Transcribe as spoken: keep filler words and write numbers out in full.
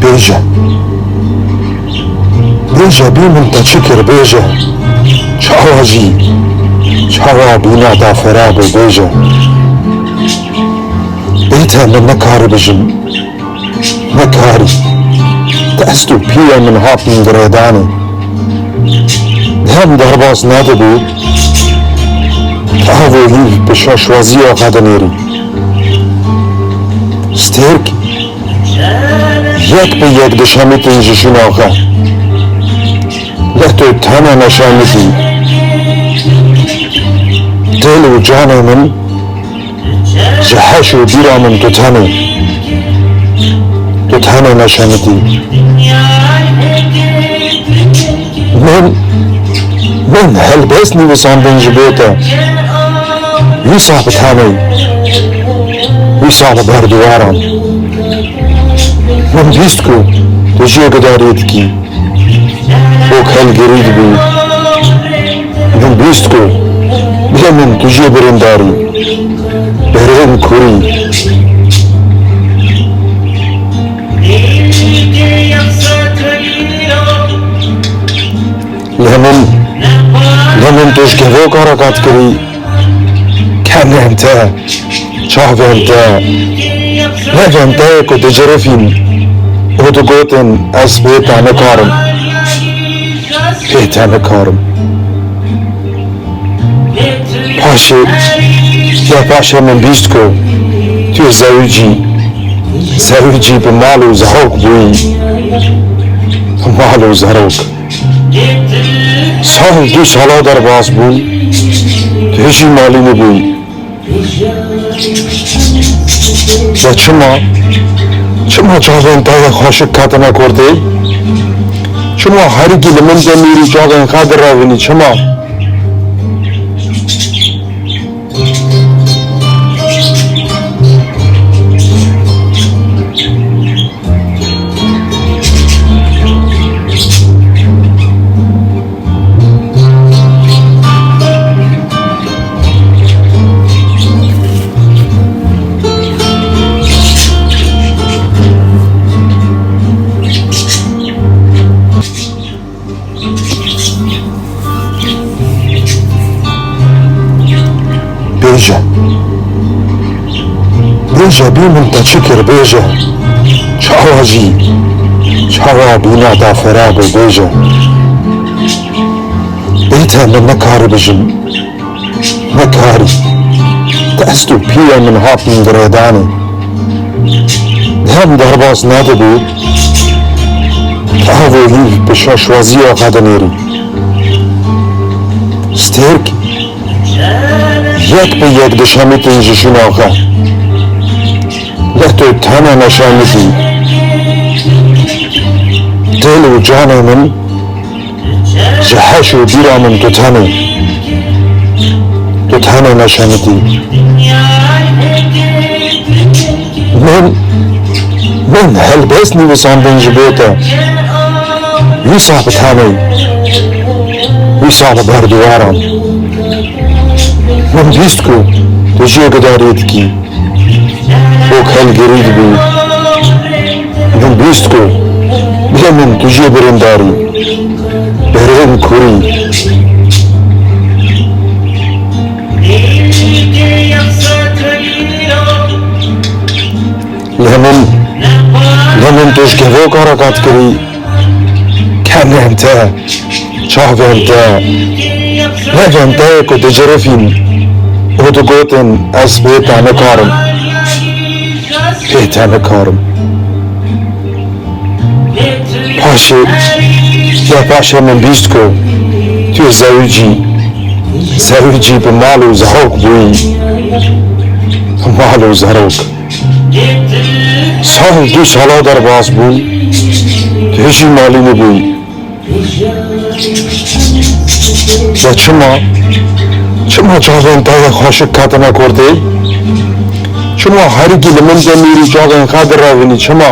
Bêje. Bêje bî min te çi kir, bêje. Çawa jî, çawa bîna te xera bû, bêje. Bê te min nekarî bijim. Nekarî. Dest û piyê min hatin girêdanê. Dem derbas nedibû. Tavê wî bi şaşwaziya xwe dinêrî. Stêrk yek bi yek dişemitin ji jina xwe. Lê tu tenê neşemitî. Dil û canê min Ji heş û bîra min tu tenê, tu tenê neşemitî. Min, min helbest nivîsandin ji bo te. Wîsa bi tenê, wîsa li ber diwaran. Min bîst ku tu jê gudariyê dikî. Bok helgirî dibû. Min bîst ku bê min tu jê birîndarî. Berên kurî. Lê min, lê min tu ji kevoka re qet kirî. Kenên te, çavên te, levên te ku dicirifîn û digotin, ez bê te nikarim, bê te nikarim. Paşê, ya paşê min bîst ku tu zewicî, zewicî bi mal û zarok bûyî, bi mal û zarok. Sal du sala derbas bû, tu jî malî nebûyî. De çima, çima çavên te yê xweşik ketine kurtê? Çima herikî li min demîrî çavên xwe direvînî? Çima? Bêje. Bêje bî min te çi kir, bêje. Çawa jî, çawa bîna te xera bû, bêje. Bê te min nekarî bijim. Nekarî. Dest û piyê min hatin girêdanê. Dem derbas nedibû. Tavê wî bi şaşwaziya xwe dinêrî. Stêrk yek bi yek dişemitin ji jina xwe. Lê tu tenê neşemitî. Dil û canê min Ji heş û bîra min tu tenê, tu tenê neşemitî. Min, min helbest nivîsandin ji bo te. Wîsa bi tenê, wîsa li ber diwaran. Min bîst ku tu jê gudariyê dikî. Bok helgirî dibû. Min bîst ku bê min tu jê birîndarî. Berên kurî. Lê min, lê min tu ji kevoka re qet kirî. Kenên te, çavên te, levên te ku dicirifîn û digotin, ez bê te nikarim, bê te nikarim. Paşê, ya paşê min bîst ku tu zewicî, zewicî bi mal û zarok bûyî, bi mal û zarok. Sal du sala derbas bû, tu jî malî nebûyî. De çima, çima çavên te yê xweşik ketine kurtê? Çima herikî li min demîrî çavên xwe direvînî, çima?